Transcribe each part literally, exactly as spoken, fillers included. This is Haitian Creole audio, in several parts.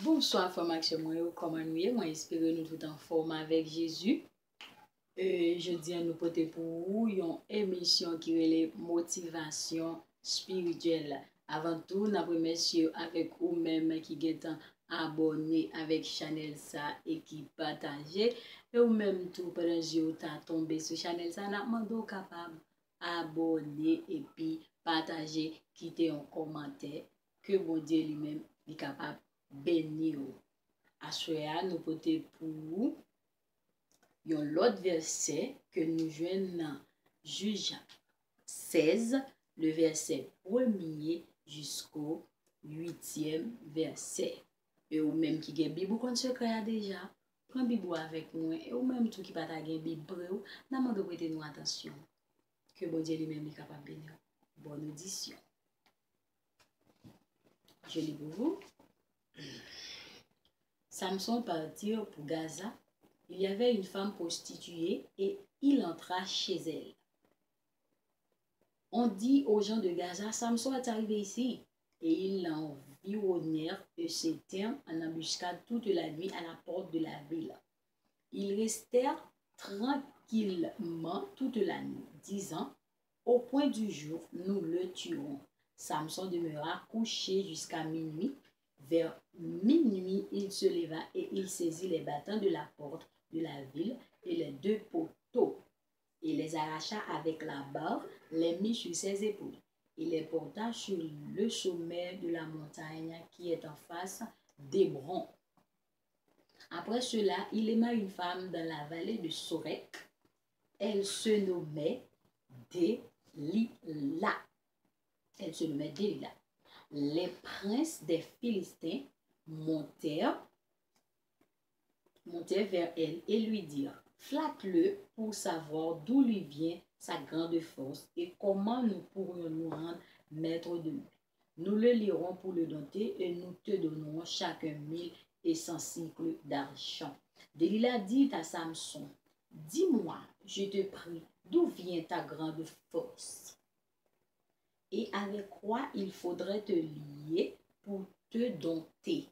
Bonswa frè m ak sè mwen yo, kòman nou ye? Mwen espere nou tout anfòm avèk Jezi. E, jodi a nou pote pou ou yon emisyon ki rele Motivasyon Espirityèl. Avan tou, n ap remèsye w avèk ou menm ki gentan abòne avèk chanèl sa e ki pataje. E ou menm tou, pandan je w ta tonbe sou chanèl sa, n ap mande w kapab abòne epi pataje, kite yon kòmantè, ke Bondye li menm li kapab beni w. Aswè a, nou pote pou ou yon lòt vèsè ke nou jwenn nan Jij sèz, le vèsè premye jisko uityèm vèsè. E ou menm ki gen Bib ou konn sekrè a deja, pran Bib ou avèk mwen. E ou menm tou ki pa ta gen Bib pre w, n a mande w prete nou atansyon. Ke Bondye li menm li kapab beni w. Bonne audition. Je lis pour vous. Samson partit pour Gaza. Il y avait une femme prostituée et il entra chez elle. On dit aux gens de Gaza, Samson est arrivé ici. Et ils l'environnèrent et se tinrent en embuscade toute la nuit à la porte de la ville. Ils restèrent tranquillement toute la nuit, disant, au point du jour, nous le tuerons. Samson demeura couché jusqu'à minuit. Vers minuit, il se leva et il saisit les battants de la porte de la ville et les deux poteaux, et les arracha avec la barre, les mit sur ses épaules, et les porta sur le sommet de la montagne qui est en face d'Hébron. Après cela, il aima une femme dans la vallée de Sorek. Elle se nommait Delila. Elle se nommait Delila. Les princes des Philistins montèrent, montèrent vers elle et lui dirent, flatte-le pour savoir d'où lui vient sa grande force et comment nous pourrions nous rendre maîtres de lui. Nous le lirons pour le dompter et nous te donnerons chacun mille et cent sicles d'argent. Delila dit à Samson, dis-moi, je te prie, d'où vient ta grande force? Et avec quoi il faudrait te lier pour te dompter?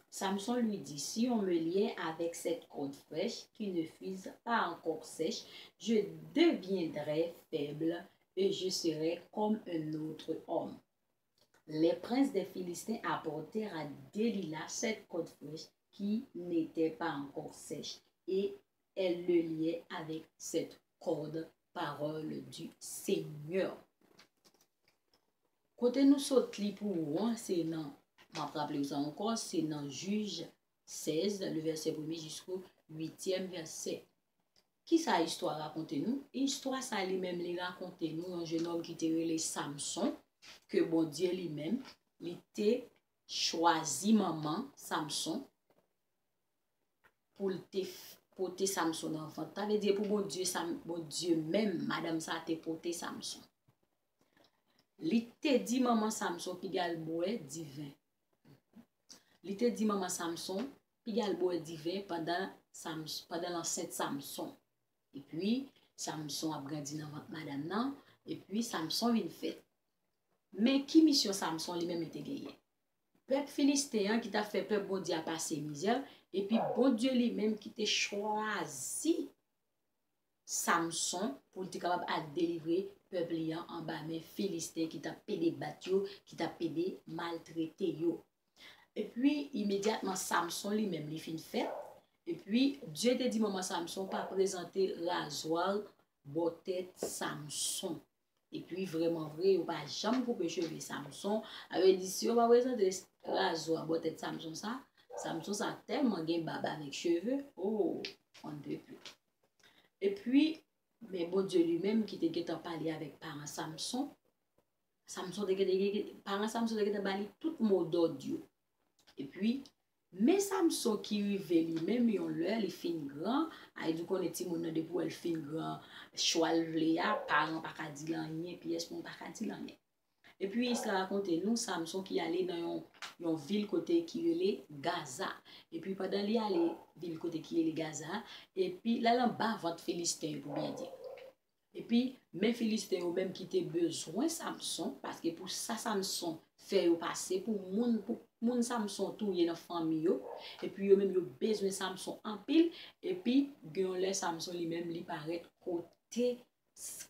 Samson lui dit, si on me liait avec cette corde fraîche qui ne fuse pas encore sèche, je deviendrais faible et je serais comme un autre homme. Les princes des Philistins apportèrent à Delila cette corde fraîche qui n'était pas encore sèche, et elle le liait avec cette corde, parole du Seigneur. Kote nou sot li pou ou an, se nan, m ap raple w sa ankò, se nan Jij sèz, le vèsè premye jisko uityèm vèsè. Kisa istwa rakonte nou? Istwa sa li menm li rakonte nou yon jennonm ki te rele Samson, ke Bondye li menm, li te chwazi manman Samson pou l te f-, pote Samson nan vant. Sa vle di pou Bondye, Sam-, Bondye menm, madanm sa te pote Samson. Li te di manman Samson piga l bwè diven. Li te di manman Samson piga l bwè diven pandan Sams-, pandan l ansent Samson. Epi, Samson ap grandi nan vant madanm nan, epi Samson vin fèt. Men ki misyon Samson li menm li te genyen? Pèp Filisten an ki t ap fè pèp Bondye a pase mizè, epi Bondye li menm ki te chwazi Samson pou l te kapab al delivre pèp li an anba men Filisten ki t ap pede bat yo, ki t ap pede maltrete yo. Epi, imedyatman, Samson li menm, li fin fèt. Epi, Dye te di manman Samson pa prezante razwa bò tèt Samson. Epi, vrèman vre, yo pa janm koupe cheve Samson. Sa vle di, si yo pa prezante razwa bò tèt Samson sa, Samson sa tèlman gen bab avèk cheve, oh, on ne peut plus. Epi, men Bondye li menm ki te gentan pale avèk paran Samson, Samson te gentan, paran Samson te gentan ba li tout mo dòd yo. Epi, men Samson ki rive li menm yon lè, li fin gran, ay di w konnen timoun nan depi w wè l fin gran, chwa l vle a, paran pa ka di l anyen, pyès moun pa ka di l anyen. Epi, istwa rakonte nou, Samson ki ale nan yon, yon vil kote ki rele Gaza. Epi, pandan li ale vil kote ki rele Gaza, epi l al anba vant Filisten yo, pou byen di. Epi, men Filisten yo menm ki te bezwen Samson, paske pou sa Samson fè yo pase, pou moun, pou moun Samson touye nan fanmi yo, epi yo menm yo bezwen Samson anpil, epi gen yon lè Samson li menm li parèt kote,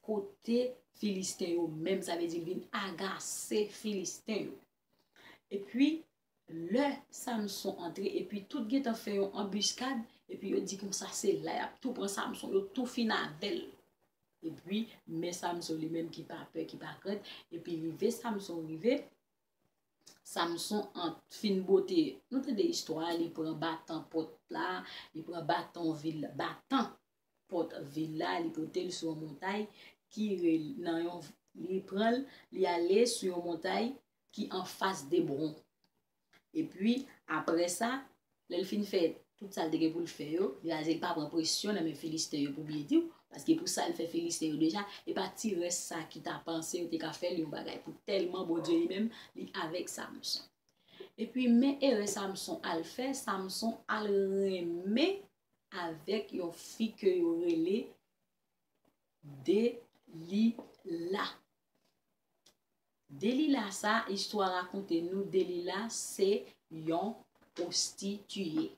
kote Filisten yo menm, sa vle di l vin agase Filisten yo. Epi lè Samson antre, epi tout gentan fè yon anbiskad, epi yo di konsa se la y ap tou pran Samson, yo tou fin avè l. Epi men Samson li menm ki pa pè, ki pa krent, epi rive Samson rive, Samson an fin bote, nou tande istwa a, li pran batan pòt la, li pran batan vil, batan pòt vil la, li pote l sou yon montay ki rel-, nan yon, li pran l, li ale sou yon montay ki anfas Ebwon. Epi, apre sa, lè l fin fè tout sa l te gen pou l fè yo, li raze l pa pran presyon nan men Filisten yo pou byen di w, paske pou sa l fè Filisten yo deja, e pa ti rès sa ki ta panse yo te ka fè l yon bagay pou tèlman Bondye li menm, li avèk Samson. Epi, men erè Samson al fè, Samson al renmen avèk yon fi ke yo rele Delila. Delila sa, istwa rakonte nou, Delila se yon pwostitiye.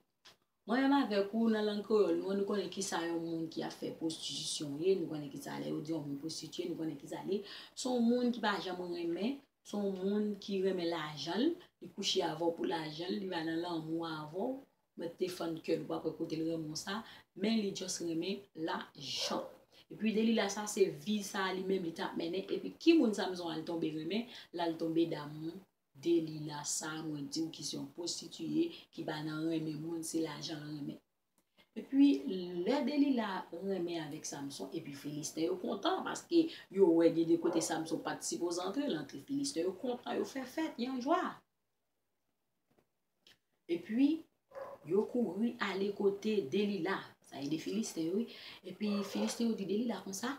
Mwen menm avèk ou, nan lang kreyòl nou an, nou konnen kisa yon moun ki ap fè pwostitisyon ye, nou konnen kisa lè yo di yon moun pwostitiye, nou konnen kisa l ye. Se yon moun ki pa janm renmen, se yon moun ki renmen lajan l, li kouche avè w pou lajan l, li pa nan lanmou avè w, mèt defann kè l, ou pa kwè kote l renmen w sa, men li just renmen lajan. Epi Delila sa, se vi sa li menm li t ap mennen, epi ki moun Samson al tonbe renmen, l al tonbe damou Delila sa, mwen di w ki se yon pwostitiye, ki pa nan renmen moun, se lajan l renmen. Epi lè Delila renmen avèk Samson, epi Filisten yo kontan, paske yo wè gen de kote Samson pa t sipoze antre, l antre, Filisten yo kontan, yo fè fèt, y an jwa. Epi, yo kouri ale kote Delila, sa e de Filisten yo, wi. Epi, Filisten yo di Delila konsa,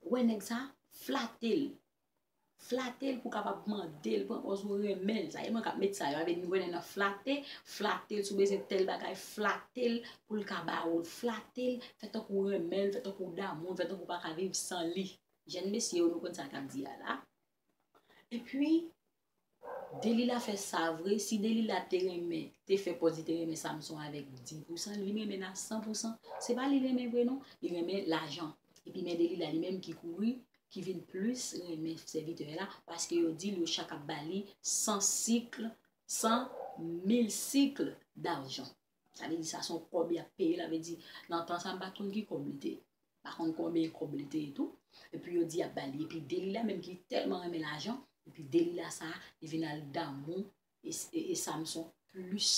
ou wè nèg sa, flate l. Flate l pou w kapab mande l, pran pòz ou renmen l. Sa e mwen k ap met sa yo, avè nou konnen nan flate, flate l, si w bezwen tèl bagay, flate l pou l ka ba ou l, flate l, fè tankou w renmen l, fè tankou w damou l, fè tankou w pa ka viv san li. Jèn mesye yo, nou konn sa k ap di a la. Epi, Delila fè sa vre. Si Delila te renmen, te fè pòz li te renmen Samson avèk di pousan, li renmen l a san pousan. Se pa li renmen vre non, li renmen lajan. Epi men Delila li menm ki kouri, ki vin plis renmen sèvitè la, paske yo di l yo chak ap ba li san sikl, san mil sikl dajan. Sa vle di sa se yon kòb y ap peye l, sa vle di nan tan sa m pa t konn ki kòb li te ye. Pa konn konbyen kòb li te ye tou. Epi yo di y ap ba li. Epi Delila menm ki tèlman renmen lajan, epi Delila sa, li vin al damou e, e, e Samson plis.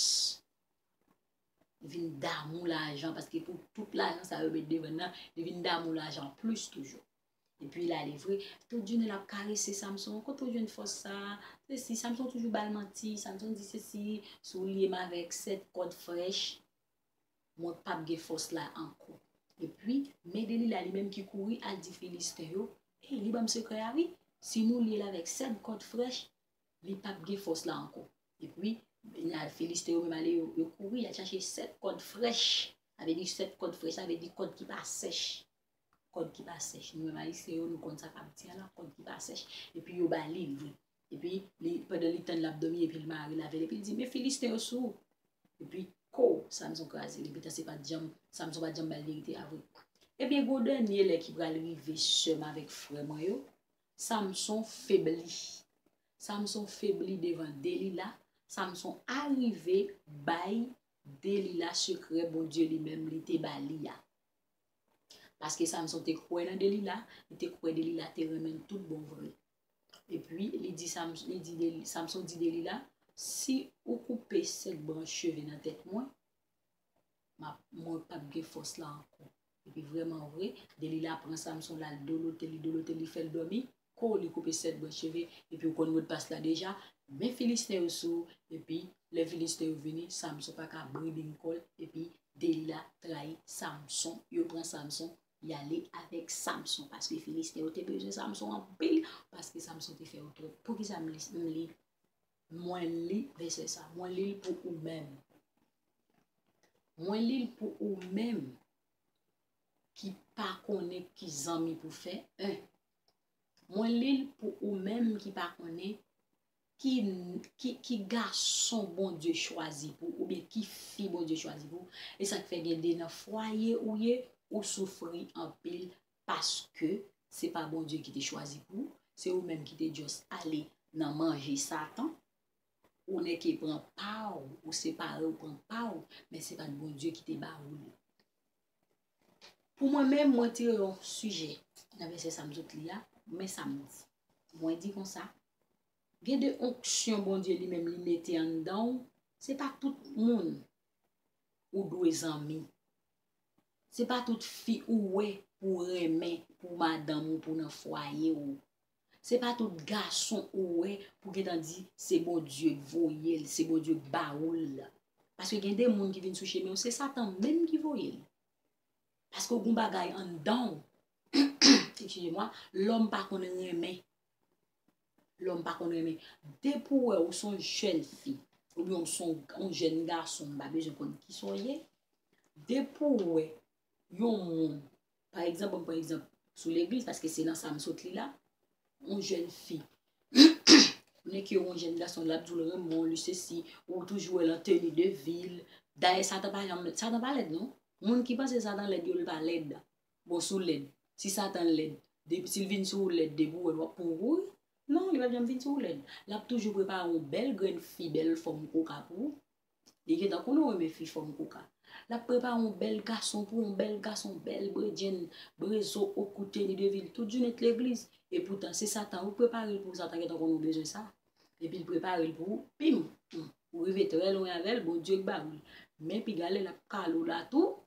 Li vin damou lajan, paske pou tout lajan sa yo met devan nan, li vin damou lajan plis toujou. Epi l ale vre, tout jounen l ap karese Samson, kote w jwenn fòs sa? Sesi, Samson toujou ba l manti, Samson di sesi, si w lye m avèk sèt kòd frèch, mwen p ap gen fòs la ankò. Epi, men Delila li menm ki kouri al di Filisten yo, ey, li ban m sekrè a wi, si nou lye l avèk sèt kòd frèch, li p ap gen fòs la ankò. Epi, la Filisten yo menm ale yo, yo kouri, y al chache sèt kòd frèch. Sa vle di sèt kòd frèch, sa vle di kòd ki pa sèch. Kòd ki pa sèch. Nou menm Ayisyen yo, nou konn sa k ap di a la, kòd ki pa sèch. Epi yo ba li l vre. Epi, li, pandan li tann l ap dòmi, epi l mare l avè l, epi l di, men Filisten yo sou ou. Epi, ko, Samson kraze l, epi tan se pa t janm, Samson pa t janm ba l verite a vre. Ebyen, gon dènye lè ki pral rive, sè m avèk frè mwen yo, Samson febli. Samson febli devan Delila. Samson arive bay Delila sekrè Bondye li menm li te ba li a. Paske Samson te kwè nan Delila, li te kwè Delila te renmen l tout bon vre. Epi, li di Sam-, li di Deli-, Samson di Delila, si ou koupe sèt branch cheve nan tèt mwen, m ap, mwen p ap gen fòs la ankò. Epi vrèman vre, Delila pran Samson l al dolote li, dolote li, fè l dòmi. Ko li koupe sèt branch cheve, epi ou konn modpas la deja. Men Filisten yo sou ou, epi lè Filisten yo vini, Samson pa ka briding kò l, epi Delila trayi Samson. Yo pran Samson, y ale avèk Samson, paske Filisten yo te bezwen Samson anpil, paske Samson te fè yo twòp. Poukisa m li, m li, mwen li vèsè sa, mwen li l pou ou menm. Mwen li l pou ou menm ki pa konnen ki zanmi pou fè, en. Mwen li l pou ou menm ki pa konnen ki, ki, ki gason Bondye chwazi pou ou, oubyen ki fi Bondye chwazi pou ou. E sa k fè gen de nan fwaye ou ye, ou soufri anpil paske se pa Bondye ki te chwazi pou ou, se ou menm ki te just ale nan manje Satan. Ou nèke pran pa w, ou separe w pran pa w, men se pa t Bondye ki te ba ou li. Pou mwen menm, mwen tire yon sijè nan vèsè sa m sot li a, men sa m di. Mwen di konsa, gen de onksyon Bondye li menm li mete anndan w, se pa tout moun ou dwe zanmi. Se pa tout fi ou wè pou w renmen, pou madanm ou, pou nan fwaye ou. Se pa tout gason ou wè pou gentan di se Bondye k voye l, se Bondye k ba ou l. Paske gen de moun ki vin sou chemen w, se Satan menm ki voye l. Paske w gen yon bagay anndan w, excusez-moi, lòm pa konn renmen. Lòm pa konn renmen. Depi w wè ou se yon jèn fi, oubyen ou se yon, yon jèn gason, m pa bezwen konn kisa w ye. Depi w wè yon moun, pa egzanp, ban m pran egzanp sou legliz, paske se nan sa m sot li la, yon jèn fi, ou nèke yon jèn gason, l ap di w l renmen w, li sesi, ou toujou wè l an teni de vil. Dayè, Satan pa janm, Satan pa lèd non. Moun ki panse Satan lèd yo, li pa lèd. Bon, si w lèd, si Satan lèd, depi si l vin sou ou lèd, depi w wè l, w ap pran w kouri. Non, li p ap janm vin sou ou lèd. L ap toujou prepare yon bèl grenn fi, bèl fanm koka pou ou. Li gentan konnen w renmen fi fanm koka. L ap prepare yon bèl gason pou ou, yon bèl gason, bèl bredjenn, brezo, okou, teni de vil, tout jounen t legliz. Epoutan, se Satan wi k prepare l pou ou, Satan gentan konnen w bezwen sa. Epi l prepare l pou ou, pim, ou rive trè lwen avè l, Bondye k ba ou l. Men piga lè l ap kale w la tou,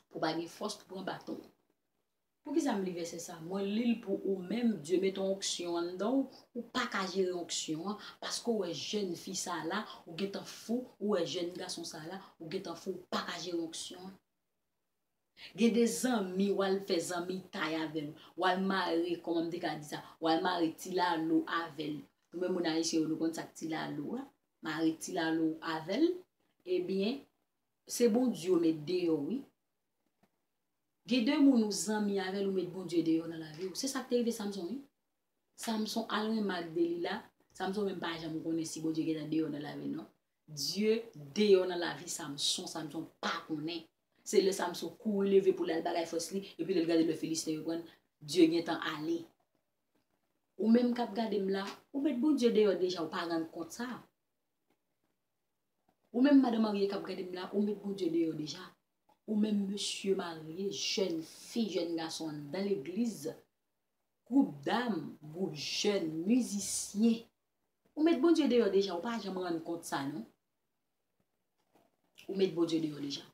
pou w pa gen fòs pou pran baton. Poukisa m li vèsè sa? Mwen li l pou ou menm, Dye mete yon onksyon anndan w, ou pa ka jere onksyon an, paske w wè jèn fi sa la, ou gentan fou, ou wè jèn gason sa la, ou gentan fou, ou pa ka jere onksyon an. Gen de zanmi, w al fè zanmitay avè l, w al mare, kòman m te ka di sa, w al mare ti lalo avè l. Nou menm moun ayisyen yo, nou konn sa k ti lalo a, mare ti lalo avè l, ebyen, se Bondye w met deyò wi. Gen de moun ou zanmi avè l, ou met Bondye deyò nan lavi w. Se sa k te rive Samson wi. Samson al renmen ak Delila. Samson menm pa janm konnen si Bondye gentan deyò nan lavi l non. Dye deyò nan lavi Samson, Samson pa konnen. Se lè Samson kouri leve pou l al bagay fòs li, epi lè l gade lè Filisten yo pran l, Dye gentan ale. Ou menm k ap gade m la, ou met Bondye deyò deja, ou pa rann kont sa. Ou menm madan marye k ap gade m la, ou met Bondye deyò deja. Ou menm mesye marye, jèn fi, jèn gason anndan legliz, gwoup dam, gwoup jèn, mizisyen. Ou met Bondye deyò deja, ou pa janm rann kont sa non. Ou met Bondye deyò deja.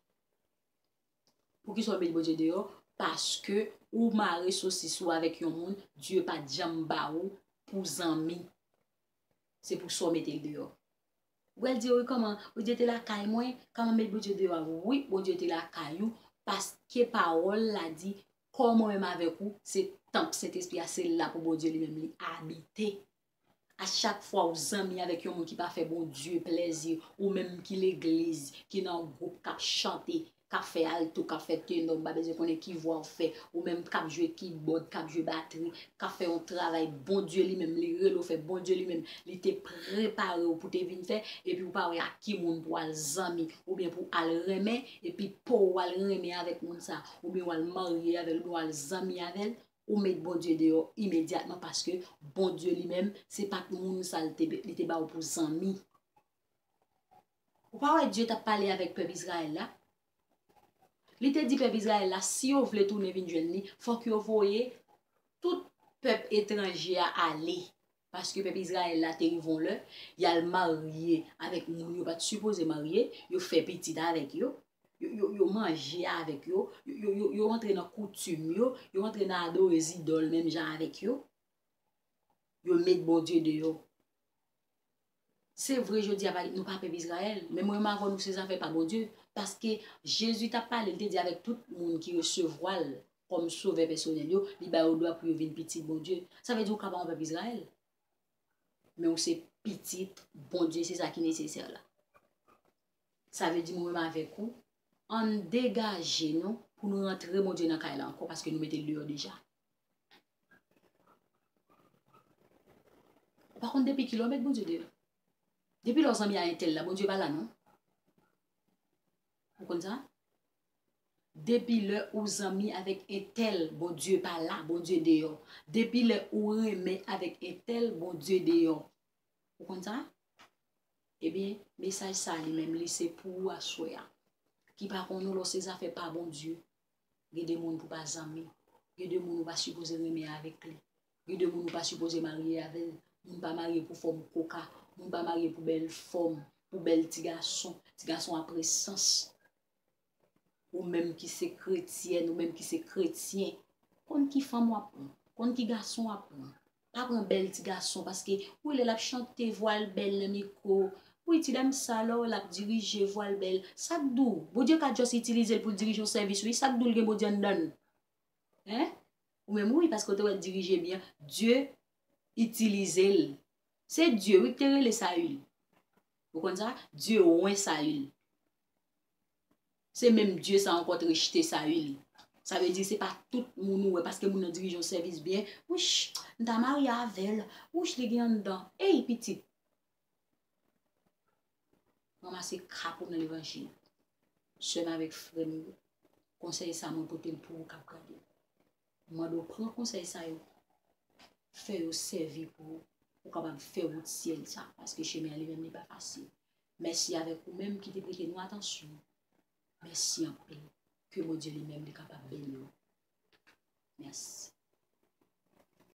Poukisa w met Bondye deyò? Paske ou mare sosis ou avèk yon moun Dye pa t janm ba ou pou zanmi. Se pou sa w mete l deyò. Ou pral di, wi, kòman Bondye te lakay mwen, kòman m met Bondye deyò a? Wi, Bondye te lakay ou, paske pawòl la di, kò mwen menm avèk ou, se tanp Sentespri a, se la pou Bondye li menm li abite. A chak fwa ou zanmi avèk yon moun ki pa fè Bondye plèzi, ou menm ki legliz, ki nan gwoup k ap chante, k ap fè alto, k ap fè tenò, m pa bezwen konnen ki vwa w fè, ou menm k ap jwe kibòd, k ap jwe batri, k ap fè yon travay Bondye li menm, li rele w fè, Bondye li menm, li te prepare w pou te vin fè, epi ou pa wè ak ki moun pou w al zanmi, oubyen pou w al renmen, epi pou w al renmen avèk moun sa, oubyen w al marye avè l, oubyen w al zanmi avè l, ou met Bondye deyò imedyatman, paske Bondye li menm, se pa t moun sa l te, li te ba w pou zanmi. Ou pa wè Dye t ap pale avèk pèp Izrayèl la? Li te di pèp Izrayèl la, si yo vle tounen vin jwenn li, fòk yo voye tout pèp etranje a ale. Paske pèp Izrayèl la te rive yon lè, y al marye avèk moun yo pa t sipoze marye, yo fè pitit avèk yo, yo, yo, yo manje avèk yo, yo, yo, yo, yo rantre nan koutim yo, yo rantre nan adore zidòl menm jan avèk yo. Yo met Bondye deyò. Se vre, jodi a, pa, nou pa pèp Izrayèl, men mwen menm avè w, nou se zafè pa Bondye. Paske Jezi t ap pale, li te di avèk tout moun ki resevwa l kòm sovè pèsonèl yo, li ba yo dwa pou yo vin pitit Bondye. Sa vle di ou ka pa yon pèp Izrayèl, men ou se pitit Bondye, se sa ki nesesè la. Sa vle di mwen menm avèk ou, ann degaje nou pou nou rantre Bondye nan kay la ankò, paske nou mete l deyò deja. Pa konn depi kilè w met Bondye deyò. Depi lè w zanmi a entèl la, Bondye pa la non. Ou konn sa? Depi lè ou zanmi avèk entèl, Bondye pa la, Bondye deyò. Depi lè ou renmen avèk entèl, Bondye deyò. Ou konn sa? Ebyen, mesaj sa li menm, li se pou ou aswè a. Ki pa konn ou lè w se zafè pa Bondye. Gen de moun pou pa zanmi. Gen de moun ou pa sipoze renmen avèk li. Gen de moun ou pa sipoze marye avè l. Moun pa marye pou fòm koka. Moun pa marye pou bèl fòm, pou bèl ti gason. Ti gason a presans. Ou menm ki se kretyèn, ou menm ki se kretyen, konn ki fanm w ap pran, konn ki gason w ap pran. Pa pran bèl ti gason, paske wi, lè l ap chante, vwa l bèl nan mikwo. Wi, ti dam sa, lè w wè l ap dirije, vwa l bèl. Sa k di w? Bondye ka just itilize l pou l dirije yon sèvis, wi. Sa k di w l gen Bondye anndan l? Hein? Ou menm, wi, paske w te wè l dirije byen. Dye itilize l. Se Dye, wi, ki te rele Sayil. Ou konn sa? Dye wen Sayil. Se menm Dye sa ankò t rejte Sayil. Sa vle di se pa tout moun ou wè, paske moun nan dirije yon sèvis byen. Wouch, m ta marye avè l. Wouch, li gen anndan. Ey, pitit. Ranmase kap ou nan levanjil. Sè m avèk frè m yo, konsèy sa mwen pote l pou ou k ap gade. M mande w pran konsèy sa yo, fè yo sèvi pou ou, ou kapab fè wout syèl sa, paske chemen an li menm li pa fasil. Mèsi avèk ou menm ki te prete nou atansyon. Mèsi anpil. Ke Bondye li menm li kapab beni w. Mèsi.